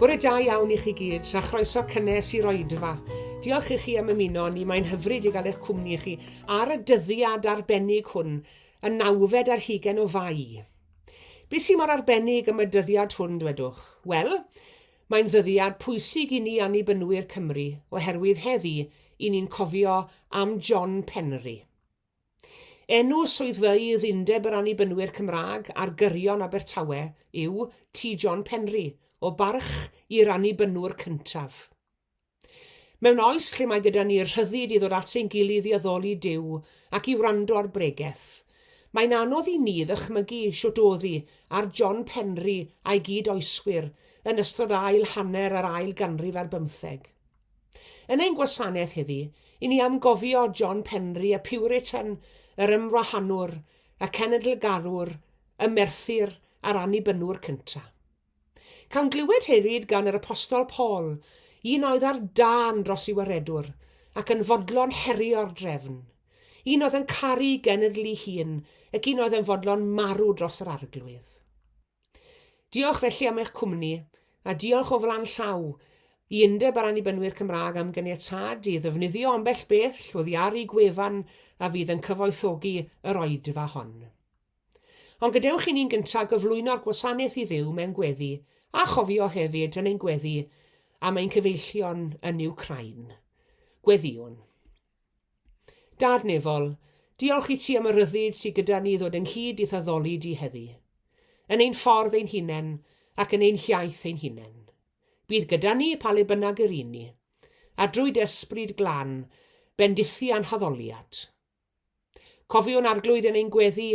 Bore da iawn i chi gyd, a chroeso cynnes i'r oedfa. Diolch i chi am ymuno ni, mae'n hyfryd i gael eich cwmni chi ar y dyddiad arbennig hwn, y nawfed ar hugain o Fai. Be sy'n mor arbennig am y dyddiad hwn, dwedwch? Wel, mae'n ddyddiad pwysig i ni Annibynwyr Cymru, oherwydd heddi, i ni'n cofio am John Penry. Enw swyddfeydd Undeb yr Annibynwyr Cymraeg ar gyrion Abertawe yw Tŷ John Penry, o barch i'r Annibynwr cyntaf. Mewn oes lle mae gyda ni'r rhyddid i ddod at ein gilydd i addoli Duw ac i wrando ar bregeth, mae'n anodd i ni ddychmygu shwt o'dd hi ar John Penry a'i gyd-oeswyr yn ystod ail hanner yr ail ganrif ar bymtheg. Yn ein gwasanaeth heddi, i ni am gofio John Penry, y Puritan, yr ymwahanwr, y cenedlgarwr, y merthyr a'r annibynnwr cynta. Cawn glywed hefyd gan yr Apostol Paul, un oedd ar dân dros ei waredwr, ac yn fodlon herio'r drefn. Un oedd yn caru genedl ei hun, ac un oedd yn fodlon marw dros yr Arglwydd. Diolch felly am eich cwmni, a diolch o flaen llaw i Undeb yr Annibynwyr Cymraeg am ganiatâd i ddefnyddio ambell beth oddi ar eu gwefan a fydd yn cyfoethogi yr oedfa hon. Ond gadewch i ni'n gyntaf gyflwyno'r gwasanaeth i Dduw mewn gweddi, a chofio hefyd yn ein gweddi am ein cyfeillion yn Wcráin. Gweddïwn. Dad nefol, diolch i ti am y rhyddid sydd gyda ni i ddod ynghyd i'th addoli di heddi. Yn ein ffordd ein hunain ac yn ein hiaith ein hunain. Bydd gyda ni pa le bynnag yr un ni. A drwy dy ysbryd glân, bendithi a'n haddoliad. Cofiwn Arglwydd yn ein gweddi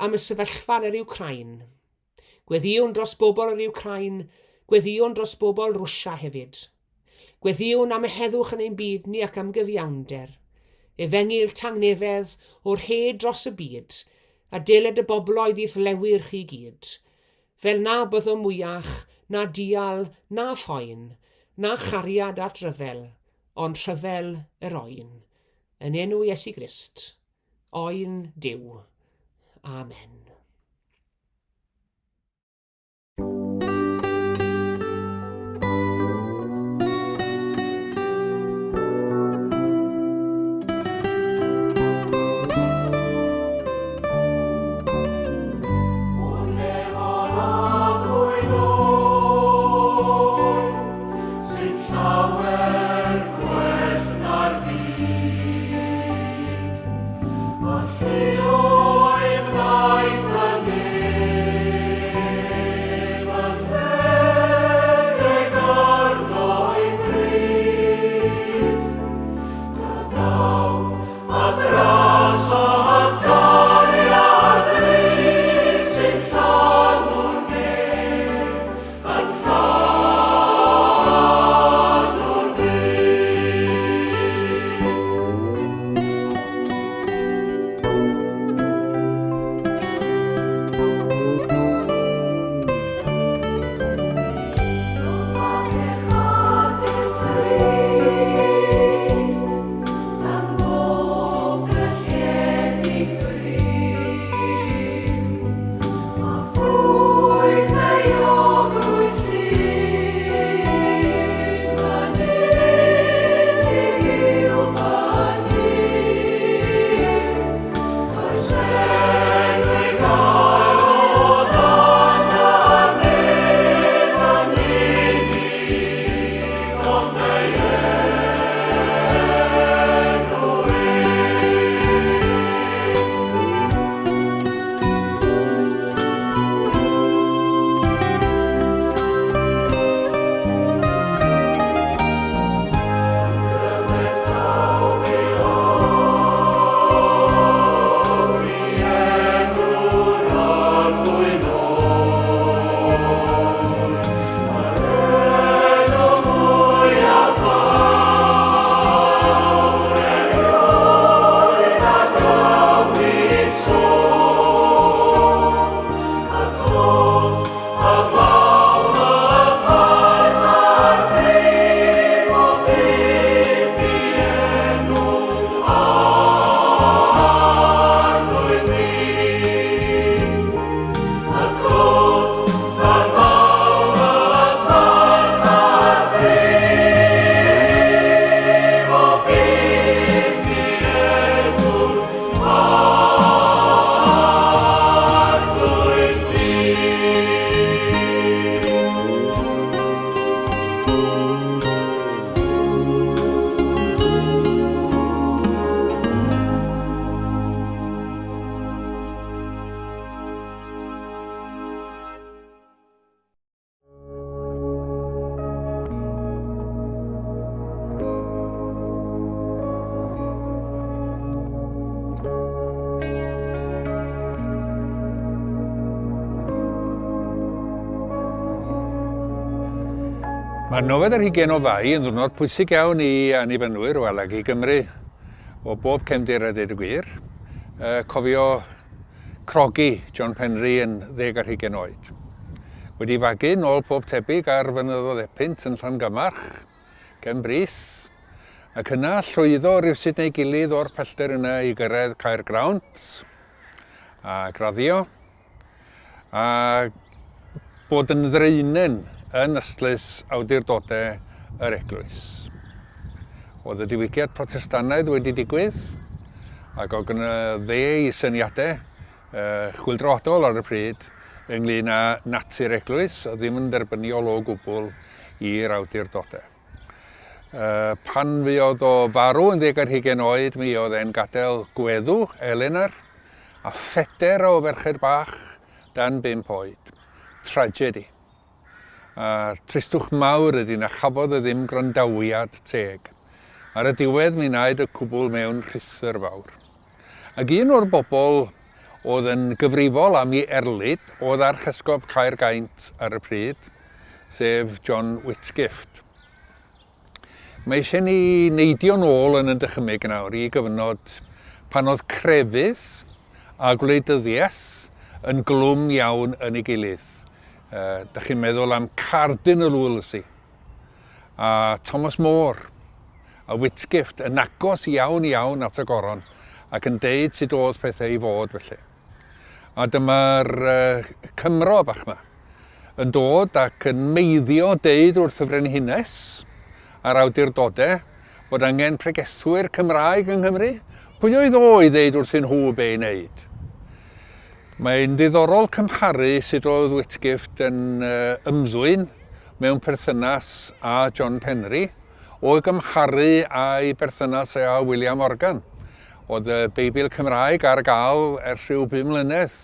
am y sefyllfa yn yr Wcráin. Gweddïwn dros bobl yr Wcráin, gweddïwn dros bobl Rwsia hefyd. Gweddïwn am y heddwch yn ein byd ni ac am gyfiawnder. Efengyl tangnefedd o'r hed dros y byd, a deled y bobloedd i'th lewyrch i gyd. Fel na byddo mwyach na dial na phoen, na chariad at ryfel, ond rhyfel yr oen. Yn enw Iesu Grist, oen Duw. Amen. Llawer gwell na'r byd, a lluoedd wnaeth. Mae'r nawfed ar hugain o Fai yn ddiwrnod pwysig iawn i Annibynwyr, wel ag i Gymru o bob cefndir a deud y gwir. Cofio crogi John Penry yn ddeg ar hugain oed. Wedi fagu nôl pob tebyg ar fynyddoedd Epynt yn Llangymarch, Cefn Brith, ac yna llwyddo rywsut neu gilydd o'r pellter yna i gyrraedd Caergrawnt a graddio a bod yn ddraenen yn ystlys awdurdodau yr eglwys. Oedd y diwygiad Protestannaidd wedi digwydd ac oedd gyda fe i syniadau chwyldroadol ar y pryd ynglyn â natur eglwys, oedd ddim yn dderbyniol o gwbl i'r awdurdodau. Pan fuodd o farw yn ddeg ar hugain oed, mi oedd e'n gadael gweddw, Eleanor, a pheder o ferched bach dan bump oed. Tragedy. A'r tristwch mawr ydy na chafodd e ddim gwrandawiad teg. Ar y diwedd mi wnaed y cwbl mewn rhuthr fawr. Ac un o'r bobl oedd yn gyfrifol am ei erlid oedd Archesgob Caergaint ar y pryd, sef John Whitgift. Mae eisiau ni neidio nôl yn y dychymyg nawr i gyfnod pan oedd crefydd a gwleidyddiaeth yn glwm iawn yn ei gilydd. Da chi'n meddwl am Cardinal Wolsey a Thomas More a Whitgift yn agos iawn iawn at y goron ac yn deud sut oedd pethau i fod felly. A dyma'r Cymro bach yma yn dod ac yn meiddio deud wrth y frenhines a'r awdurdodau bod angen pregethwyr Cymraeg yng Nghymru. Pwy oedd o i ddeud wrthyn nhw be i wneud? Mae'n ddiddorol cymharu sut oedd Whitgift yn ymddwyn mewn perthynas â John Penry o'i gymharu â'i berthynas e â William Morgan. Oedd y Beibl Cymraeg ar gael ers rhyw bum mlynedd,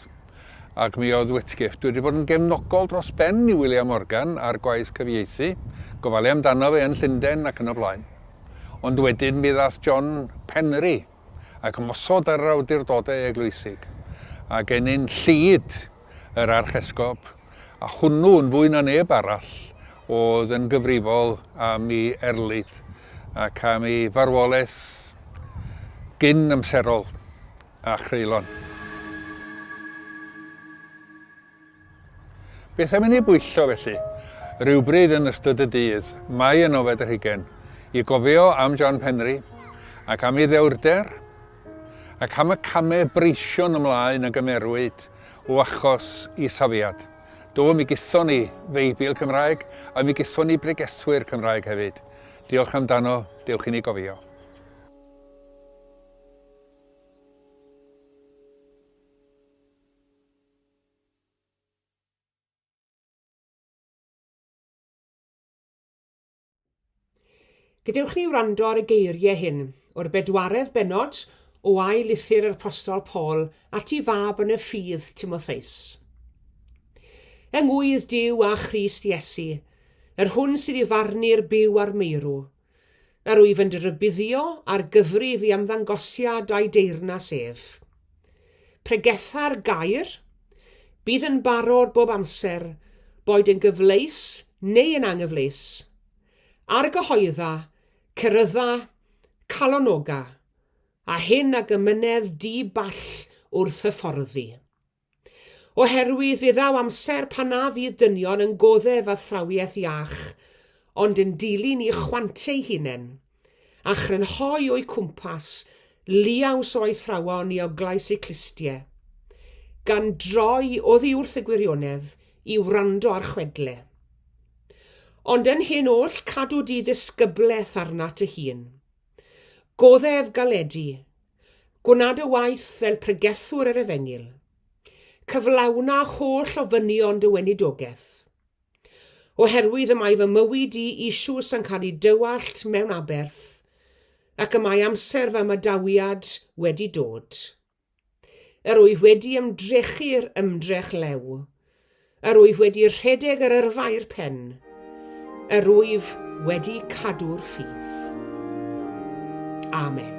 ac mi oedd Whitgift wedi bod yn gefnogol dros ben i William Morgan a'r gwaith cyfieithu, gofalu amdano fe yn Llundain ac yn y blaen. Ond wedyn mi ddaeth John Penry ac ymosod ar yr awdurdodau eglwysig, ac ennyn llid yr archesgob, a hwnnw yn fwy na neb arall oedd yn gyfrifol am ei erlid ac am ei farwolaeth gyn amserol a chreulon. Beth am i ni bwyllo felly, rywbryd yn ystod y dydd, Mai y nawfed ar hugain, i gofio am John Penry, ac am ei ddewrder, ac am y camau breision ymlaen a gymerwyd o achos i safiad. Do, mi githon ni Feibl Cymraeg, a mi githon ni bregethwyr Cymraeg hefyd. Diolch amdano, dewch i ni gofio. Gadewch ni wrando ar y geiriau hyn o'r bedwaredd bennod o ail lythyr yr Apostol Paul at ei fab yn y ffydd Timotheus. Yng ngwydd Duw a Christ Iesu, yr hwn sydd i farnu'r byw a'r meirw, Yr wyf yn dy rybuddio ar gyfrif i ymddangosiad a'i deyrnas ef. Pregetha'r gair, bydd yn barod bob amser, boed yn gyfleus neu yn anghyfleus. Argyhoedda, cerydda, calonoga, a hyn ag ymynedd di-ball wrth hyfforddi. Oherwydd fe ddaw amser pan na fydd dynion yn goddef athrawiaeth iach, ond yn dilyn i chwante eu hunain, a chrynhoi o'u cwmpas liaws o athrawon i oglais eu clustie, gan droi oddi wrth y gwirionedd i wrando ar chwedle. Ond yn hyn oll cadw di ddisgyblaeth arnat dy hun. Goddef galedu, Gwna dy waith fel pregethwr yr Efengyl. Cyflawna holl ofynion dy weinidogaeth. Oherwydd y mae fy mywyd i eisoes yn cael ei dywallt mewn aberth, ac y mae amser fy ymadawiad wedi dod. Yr wyf wedi ymdrechu'r ymdrech lew. Yr wyf wedi rhedeg yr yrfa i'r pen. Yr wyf wedi cadw'r ffydd. Amen.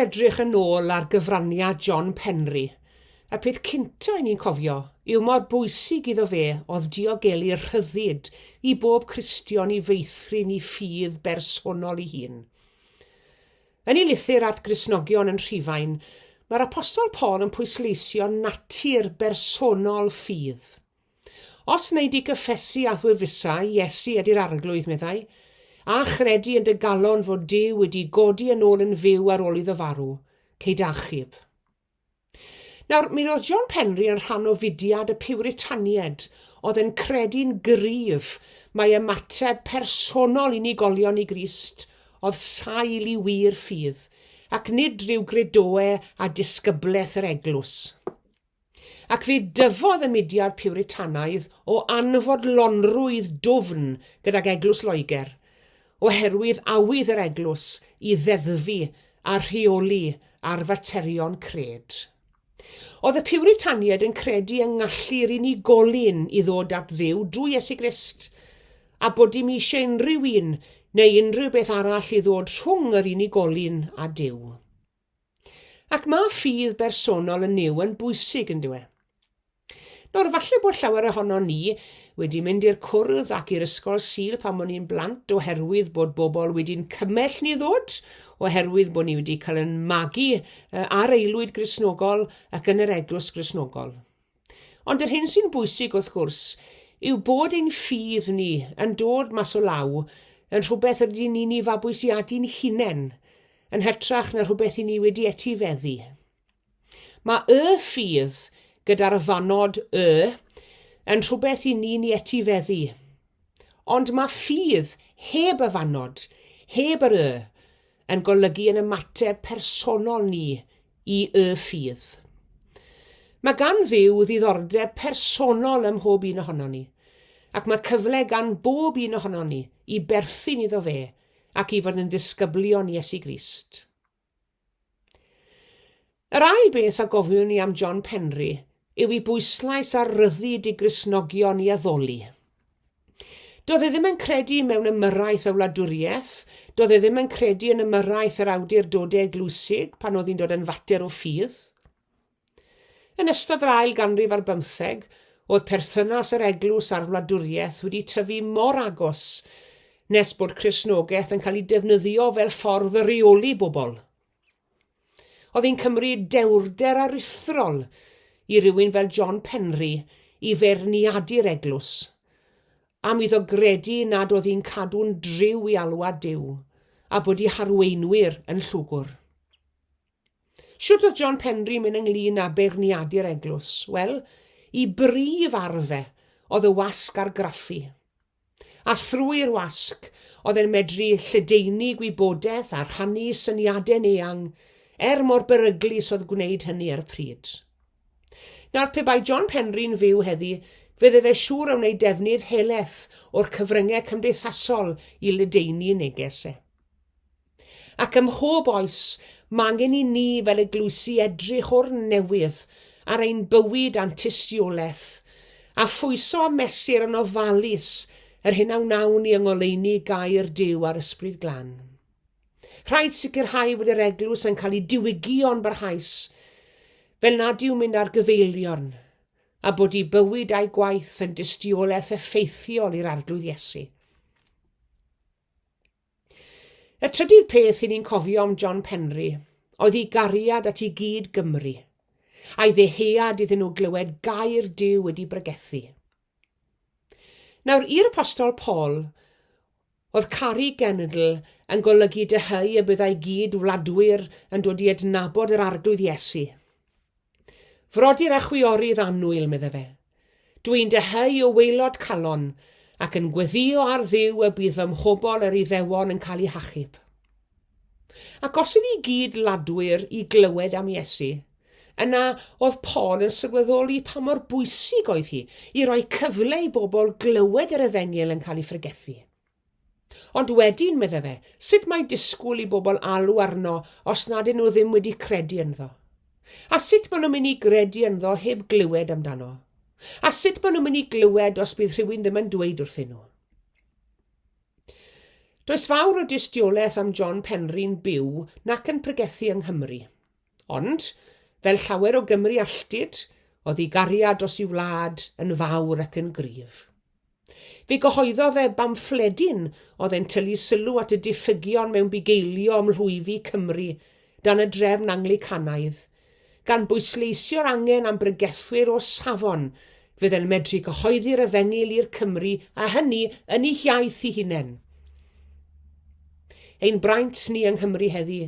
edrych yn ôl ar gyfraniad John Penry, y peth cynta i ni'n cofio yw mor bwysig iddo fe oedd diogelu rhyddid i bob Cristion i feithrin i ffydd bersonol ei hun. Yn ei lythyr at Gristnogion yn Rhufain, mae'r Apostol Paul yn pwysleisio natur bersonol ffydd. Os wnei di gyffesu a'th wefusau, Iesu ydi'r Arglwydd, meddai, a chredu yn dy galon fod Duw wedi godi yn ôl yn fyw ar ôl iddo farw, cei dy achub. Nawr, mi roedd John Penry yn rhan o fudiad y Piwritaniaid oedd yn credu'n gryf mai ymateb personol unigolion i Grist oedd sail i wir ffydd, ac nid rhyw gredoau a disgyblaeth yr eglwys. Ac fe dyfodd y mudiad Piwritanaidd o anfodlonrwydd dwfn gydag Eglwys Loegr, oherwydd awydd yr eglwys i ddeddfu a rheoli ar faterion cred. Oedd y Piwritaniaid yn credu yng ngallu'r unigolyn i ddod at Dduw drwy Iesu Grist, a bod dim eisiau unrhyw un neu unrhyw beth arall i ddod rhwng yr unigolyn a Duw. Ac mae ffydd bersonol yn Nuw yn bwysig, yn dyw e? Nawr, falle bod llawer ohonon ni wedi mynd i'r cwrdd ac i'r ysgol Sul pan o'n ni'n blant oherwydd bod bobl wedi'n cymell ni ddod, oherwydd bod ni wedi cael yn magu ar aelwyd Gristnogol ac yn yr eglwys Gristnogol. Ond yr hyn sy'n bwysig, wrth gwrs, yw bod ein ffydd ni yn dod mas o law yn rhywbeth yr ydyn ni'n ei fabwysiadu'n hunain, yn hytrach na rhywbeth i ni wedi etifeddu. Mae y ffydd, gyda'r fannod y, yn rhywbeth i ni'n ei etifeddu. Ond mae ffydd heb y fannod, heb yr y, yn golygu yn ymateb personol ni i y ffydd. Mae gan Dduw ddiddordeb personol ym mhob un ohonon ni, ac mae cyfle gan bob un ohonon ni i berthyn iddo fe ac i fod yn ddisgyblion Iesu Grist. Yr ail beth a gofiwn ni am John Penry yw ei bwyslais ar ryddid i Gristnogion i addoli. Doedd e ddim yn credu mewn ymyrraeth y wladwriaeth, doedd e ddim yn credu yn ymyrraeth yr awdurdodau eglwysig pan oedd hi'n dod yn fater o ffydd. Yn ystod yr ail ganrif ar bymtheg, oedd perthynas yr eglwys a'r wladwriaeth wedi tyfu mor agos nes bod Cristnogaeth yn cael ei defnyddio fel ffordd o reoli bobl. Oedd hi'n cymryd dewrder aruthrol i rywun fel John Penry i feirniadu'r eglwys, am iddo gredu nad oedd hi'n cadw'n driw i alwad Duw, a bod ei harweinwyr yn llwgwr. Shwt oedd John Penry mynd ynglyn â beirniadu'r eglwys? Wel, i brif arf e oedd y wasg argraffu. A thrwy'r wasg, oedd e'n medru lledaenu gwybodaeth a rhannu syniadau'n eang, er mor beryglus oedd gwneud hynny ar y pryd. Nawr, pe bai John Penry'n fyw heddi, fydde fe siŵr o wneud defnydd helaeth o'r cyfryngau cymdeithasol i ledaenu neges e. Ac ym mhob oes, mae angen i ni fel eglwysi edrych o'r newydd ar ein bywyd a'n tystiolaeth, a phwyso a mesur yn ofalus yr hyn a wnawn ni yng ngoleuni gair Duw a'r Ysbryd Glân. Rhaid sicrhau fod yr eglwys yn cael ei diwygio'n barhaus, fel nad yw'n mynd ar gyfeiliorn, a bod ei bywyd a'i gwaith yn dystiolaeth effeithiol i'r Arglwydd Iesu. Y trydydd peth i ni'n cofio am John Penry oedd ei gariad at ei gyd Gymry, a'i ddyhead iddyn nhw glywed gair Duw wedi bregethu. Nawr, i'r Apostol Paul, oedd caru genedl yn golygu dyheu y byddai gyd wladwyr yn dod i adnabod yr Arglwydd Iesu. Frodyr a chwiorydd annwyl, medde fe, dw i'n dyheu o waelod calon ac yn gweddïo ar Dduw y bydd fy mhobl yr Iddewon yn cael eu hachub. Ac os oedd i gyd ladwyr i glywed am Iesu, yna oedd Paul yn sylweddoli pa mor bwysig oedd hi i roi cyfle i bobl glywed yr efengyl yn cael ei phregethu. Ond wedyn, medde fe, sut mae disgwyl i bobl alw arno os nad ŷn nhw ddim wedi credu ynddo? A sut maen nhw'n mynd i gredu ynddo heb glywed amdano? A sut maen nhw'n mynd i glywed os bydd rhywun ddim yn dweud wrthyn nhw? Does fawr o dystiolaeth am John Penry'n byw nac yn pregethu yng Nghymru. Ond, fel llawer o Gymry alltud, oedd ei gariad dros ei wlad yn fawr ac yn gryf. Fe gyhoeddodd e bamffledyn oedd e'n tynnu sylw at y diffygion mewn bugeilio ym mhlwyfi Cymru dan y drefn Anglicanaidd, gan bwysleisio'r angen am bregethwyr o safon fydd yn medru cyhoeddi'r efengyl i'r Cymry a hynny yn eu hiaith eu hunain. Ein braint ni yng Nghymru heddi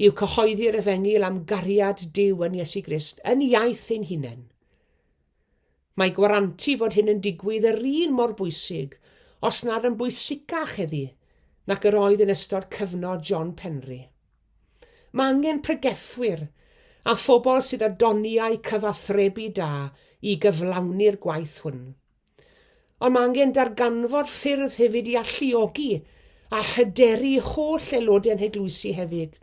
yw cyhoeddi'r efengyl am gariad Duw yn Iesu Grist yn iaith ein hunain. Mae gwarantu fod hyn yn digwydd yr un mor bwysig, os nad yn bwysicach heddi, nac yr oedd yn ystod cyfnod John Penry. Mae angen pregethwyr a phobl sydd â doniau cyfathrebu da i gyflawni'r gwaith hwn. Ond mae angen darganfod ffyrdd hefyd i alluogi a hyderu holl aelodau'n heglwysi hefyd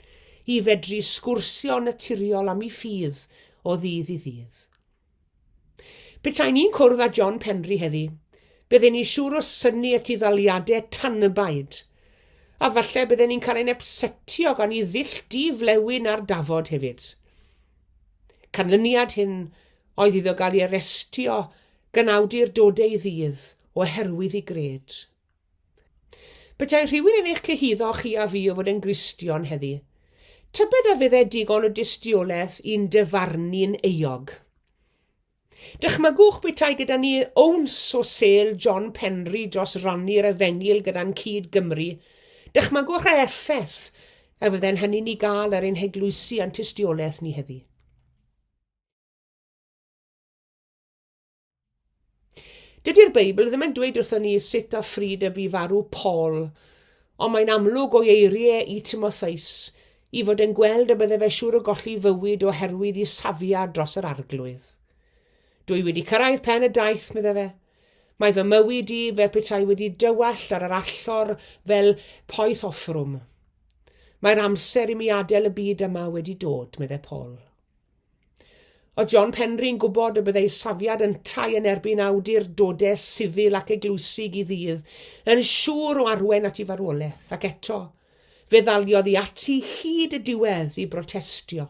i fedru sgwrsio'n naturiol am eu ffydd o ddydd i ddydd. Petai ni'n cwrdd â John Penry heddi, bydden ni'n siŵr o synnu at ei ddaliadau tanbaid, a falle bydden ni'n cael ein ypsetio gan ei ddull di-flewyn ar dafod hefyd. Canlyniad hyn oedd iddo gael ei arestio gan awdurdodau ei ddydd oherwydd ei gred. Petai rhywun yn eich cyhuddo chi a fi o fod yn Gristion heddi, tybed a fydde digon o dystiolaeth i'n dyfarnu'n euog? Dychmygwch petai gyda ni owns o sêl John Penry dros rannu'r efengyl gyda'n cyd Gymry, dychmygwch yr effaith y fydde'n hynny'n ei gael ar ein heglwysi a'n tystiolaeth ni heddi. Dydy'r Beibl ddim yn dweud wrthon ni sut a phryd y bu farw Paul, ond mae'n amlwg o'i eiriau i Timotheus i fod yn gweld y bydde fe siŵr o golli fywyd oherwydd i safiad dros yr Arglwydd. Dw i wedi cyrraedd pen y daith, medde fe. Mae fy mywyd i fel petai wedi dywallt ar yr allor fel poeth offrwm. Mae'r amser i mi adael y byd yma wedi dod, medde Paul. Oedd John Penry'n gwybod y byddai safiad yntau yn erbyn awdurdodau sifil ac eglwysig i ddydd yn siŵr o arwain at ei farwolaeth, ac eto, fe ddaliodd i ati hyd y diwedd i brotestio.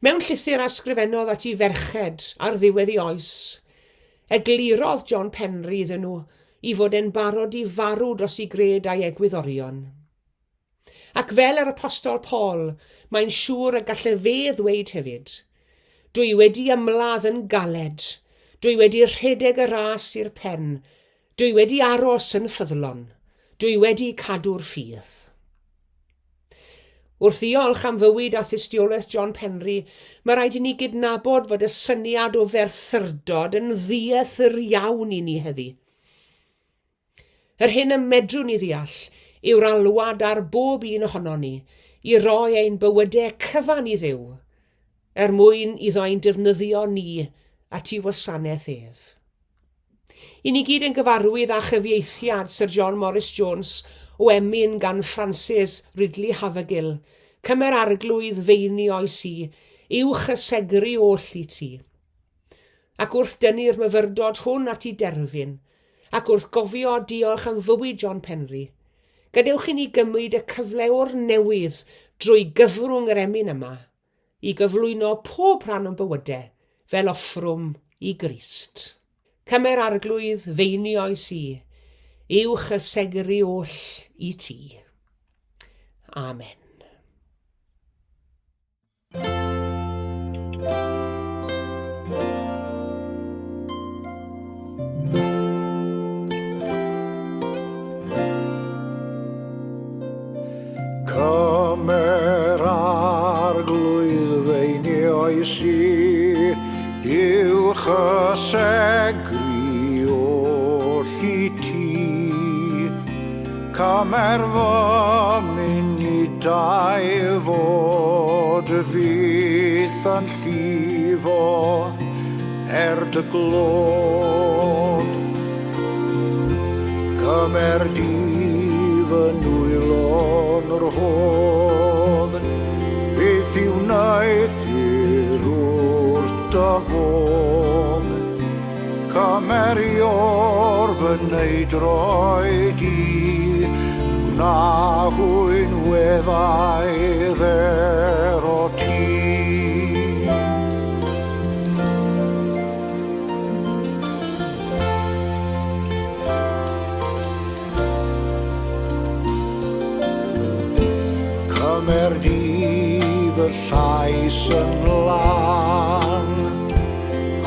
Mewn llythyr a ysgrifennodd at ei ferched ar ddiwedd ei oes, eglurodd John Penry iddyn nhw i fod e'n barod i farw dros ei gred a'i egwyddorion. Ac fel yr Apostol Paul, mae'n siŵr y galle fe ddweud hefyd, Dw i wedi ymladd yn galed, dw i wedi rhedeg y ras i'r pen, dw i wedi aros yn ffyddlon, dw i wedi cadw'r ffydd. Wrth ddiolch am fywyd a thystiolaeth John Penry, mae rhaid i ni gydnabod fod y syniad o ferthyrdod yn ddiethr iawn i ni heddi. Yr hyn y medrwn ni ddeall yw'r alwad ar bob un ohonon ni i roi ein bywydau cyfan i Dduw, er mwyn iddo ein defnyddio ni at ei wasanaeth ef. I ni gyd yn gyfarwydd â chyfieithiad Syr John Morris Jones o emyn gan Francis Ridley Havergill, Cymer Arglwydd feinioes i, uwch y segru oll i ti. Ac wrth dynnu'r myfyrdod hwn at ei derfyn, ac wrth gofio a diolch am fywyd John Penry, gadewch i ni gymryd y cyfle o'r newydd drwy gyfrwng yr emyn yma i gyflwyno pob rhan o'n bywydau fel offrwm i Grist. Cymer Arglwydd feinioes i, uwch y segru oll i ti. Amen. Cymer arglwydd feinioes i, uwch y segri oll i ti. Cymer fy munudau fod fyth yn llifo er dy glod. Cymer di fy nwylo'n rhodd, fyth i wneuthur wrth dy fodd. Cymer ior fy neidroed i. Gwna hwy'n weddaidd ero ti. Cymer di fy llais yn lân,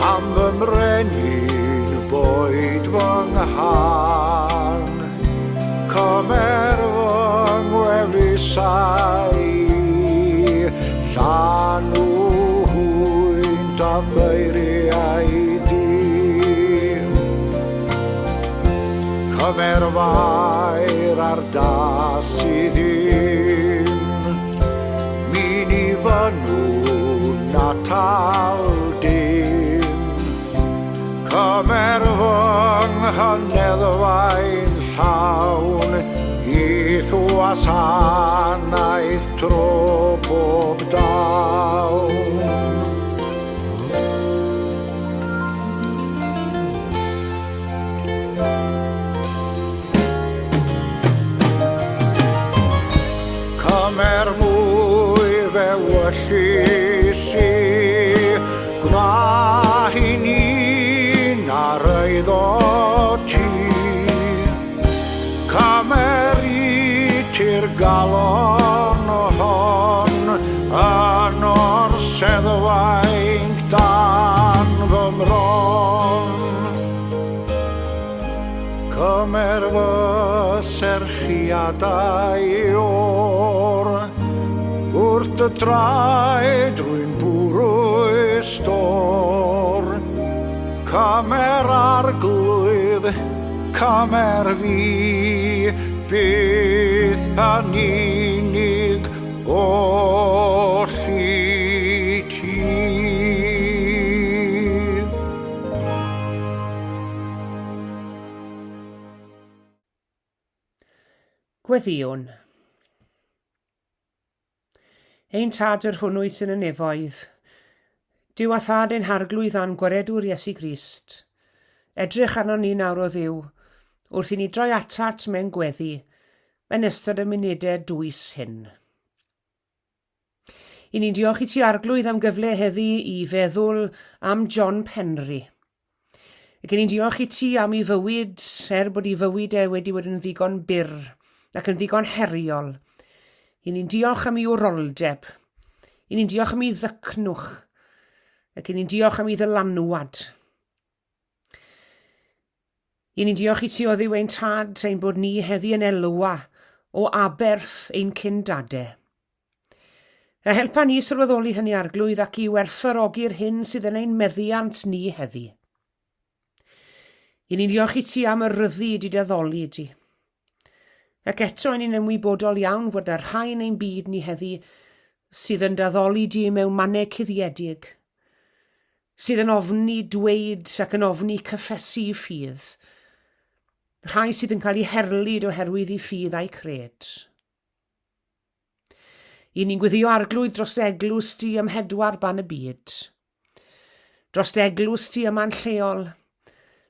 am fy mrenin boed fy nghân. Cymer fy ngwefusau i, llanw hwynt a ddeiriau di. Cymer fair ar das i ddim, mi ni fynwn atal dim. Cymer fy nghyneddfau'n llawn, i'th wasanaeth tro pob dawn. Cymer mwy fe wyllys i, gwna hi'n un ar eiddo ti. Cymer i ti'r galon hon, yn o'r seddfainc dan fy mron. Cymer fy serchiadau o'r wrth dy draed rwy'n bwrw stôr. Cymer arglwydd, cymer fi, byth yn unig oll i ti. Gweddïwn. Ein Tad yr hwnnw sy'n y nefoedd, Duw a Thad ein Harglwydd a'n Gwaredwr Iesu Grist, edrych arnon ni nawr o Dduw, wrth i ni droi atat mewn gweddi yn ystod y munudau dwys hyn. I ni'n diolch i ti Arglwydd am gyfle heddi i feddwl am John Penry. Ac i ni'n diolch i ti am ei fywyd, er bod ei fywyd e wedi bod yn ddigon byr ac yn ddigon heriol. I ni'n diolch am ei wroldeb. I ni'n diolch am ei ddycnwch. Ac i ni'n diolch am ei ddylanwad. I ni'n diolch i ti o Dduw ein Tad ein bod ni heddi yn elwa o aberth ein cyn-dade. A helpa ni sylweddoli hynny Arglwydd ac i werthfawrogi'r hyn sydd yn ein meddiant ni heddi. I ni'n diolch i ti am y rhyddid i d'addoli di. Ac eto i ni'n ymwybodol iawn fod y rhai yn ein byd ni heddi sydd yn d'addoli di mewn mannau cuddiedig, sydd yn ofni dweud ac yn ofni cyffesu i ffydd, rhai sydd yn cael eu herlid oherwydd i ffydd a'u cred. I ni'n gweddio arglwydd dros eglwys di ym mhedwar ban y byd. Dros eglwys di yma'n lleol,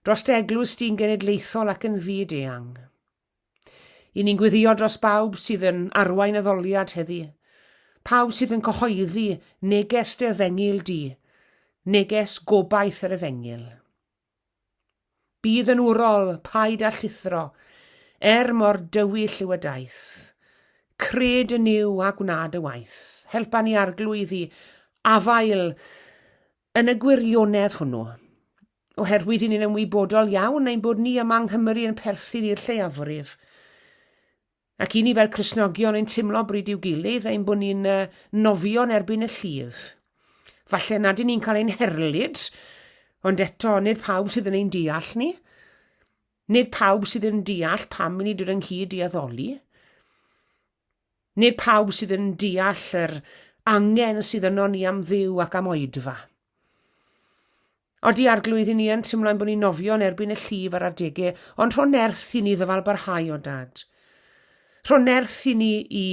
dros eglwys di'n genedlaethol ac yn fyd eang. I ni'n gweddio dros bawb sydd yn arwain addoliad heddi, pawb sydd yn cyhoeddi neges dy efengyl di, neges gobaith yr efengyl. Bydd yn wrol, paid â llithro, er mor dywyll yw y daith. Cred yn Nuw a gwna dy waith. Helpa ni Arglwydd i afael yn y gwirionedd hwnnw, oherwydd i ni'n ymwybodol iawn ein bod ni yma yng Nghymru yn perthyn i'r lleiafrif, ac i ni fel Cristnogion yn timlo bryd i'w gilydd ein bod ni'n nofio yn erbyn y llif. Falle nad y'n ni'n cael ein herlid, ond eto nid pawb sydd yn ein deall ni. Nid pawb sydd yn deall pam i ni dod ynghyd i addoli. Nid pawb sydd yn deall yr angen sydd yno ni am Dduw ac am oedfa. Odi Arglwydd i ni yn teimlo ein bod ni'n nofio yn erbyn y llif ar adegau, ond rho nerth i ni ddyfal barhau o Dad. Rho nerth i ni i,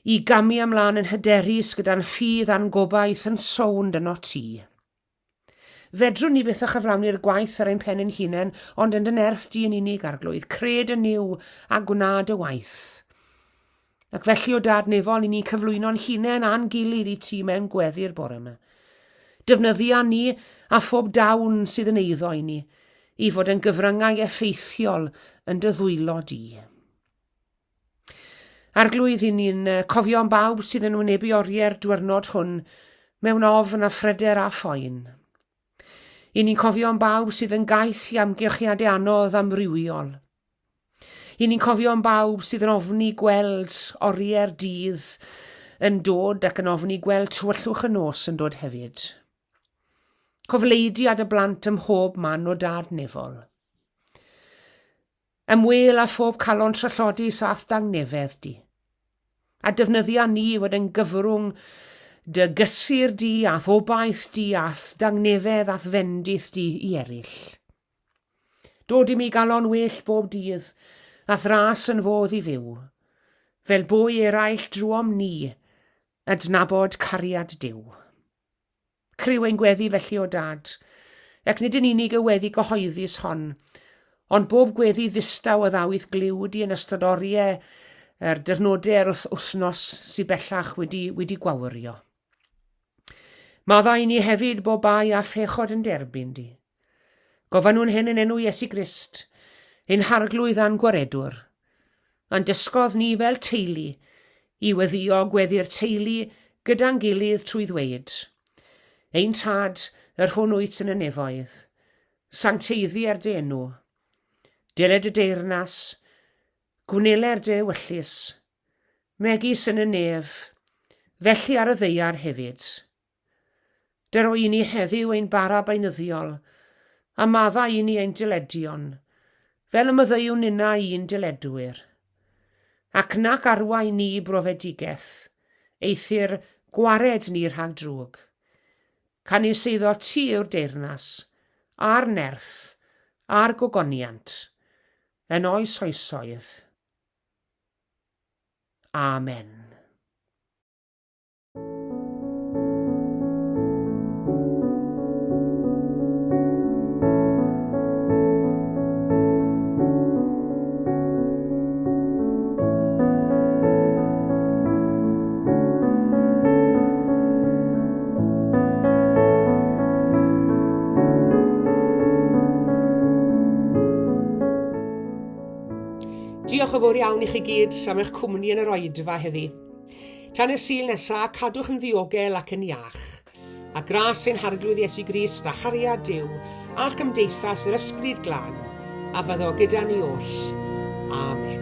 i gamu ymlaen yn hyderus gyda'n ffydd a'n gobaith yn sownd yno ti. Fedrwn ni fyth a chyflawni'r gwaith ar ein pen ein hunain, ond yn dy nerth di yn unig, Arglwydd, cred yn Nuw a gwna dy waith. Ac felly o Dad Nefol, i ni'n cyflwyno'n hunain a'n gilydd i ti mewn gweddi'r bore yma. Defnyddia ni a phob dawn sydd yn eiddo i ni, i fod yn gyfryngau effeithiol yn dy ddwylo di. Arglwydd, i ni'n cofio am bawb sydd yn wynebu oriau'r dwyrnod hwn mewn ofn a phryder a phoen. I ni'n cofio am bawb sydd yn gaeth i amgylchiadau anodd amrywiol. I ni'n cofio am bawb sydd yn ofni gweld oriau'r dydd yn dod ac yn ofni gweld tywyllwch y nos yn dod hefyd. Cofleidi a dy blant ym mhob man o dad nefol. Ymwêl â phob calon trallodus a'th dangnefedd di. A defnyddia ni i fod yn gyfrwng dy gysur di a'th obaith di a'th dangnefedd a'th fendith di i eraill. Dod i mi galon well bob dydd, a'th ras yn fodd i fyw, fel bwy eraill drwom ni, adnabod cariad Duw. Criw ein gweddi felly o Dad, ac nid yn unig y weddi gyhoeddus hon, ond bob gweddi ddistaw a ddaw i'th glyw di yn ystod oriau yr dyrnodau yr wythnos sydd bellach wedi, wedi gwawrio. Maddau i ni hefyd bob bai a phechod yn derbyn di. Gofynnwn hyn yn enw Iesu Grist, ein Harglwydd a'n Gwaredwr, a'n dysgodd ni fel teulu i weddïo gweddi'r teulu gyda'n gilydd trwy ddweud, Ein Tad, yr hwn wyt yn y nefoedd, sancteiddier dy enw. Deled dy deyrnas, gwneler dy ewyllys, megis yn y nef, felly ar y ddaear hefyd. Dero i ni heddiw ein bara beunyddiol, a maddau i ni ein dyledion, fel y maddeuwn ninnau i'n dyledwyr. Ac nac arwain ni i brofedigaeth, eithr gwared ni rhag drwg. Canys eiddo ti yw'r deyrnas, a'r nerth, a'r gogoniant, yn oes oesoedd. Amen. Diolch yn fawr iawn i chi gyd am eich cwmni yn yr oedfa heddi. Tan y Sul nesa, cadwch yn ddiogel ac yn iach. A gras ein Harglwydd Iesu Grist a chariad Duw a chymdeithas yr Ysbryd Glân a fyddo gyda ni oll. Amen.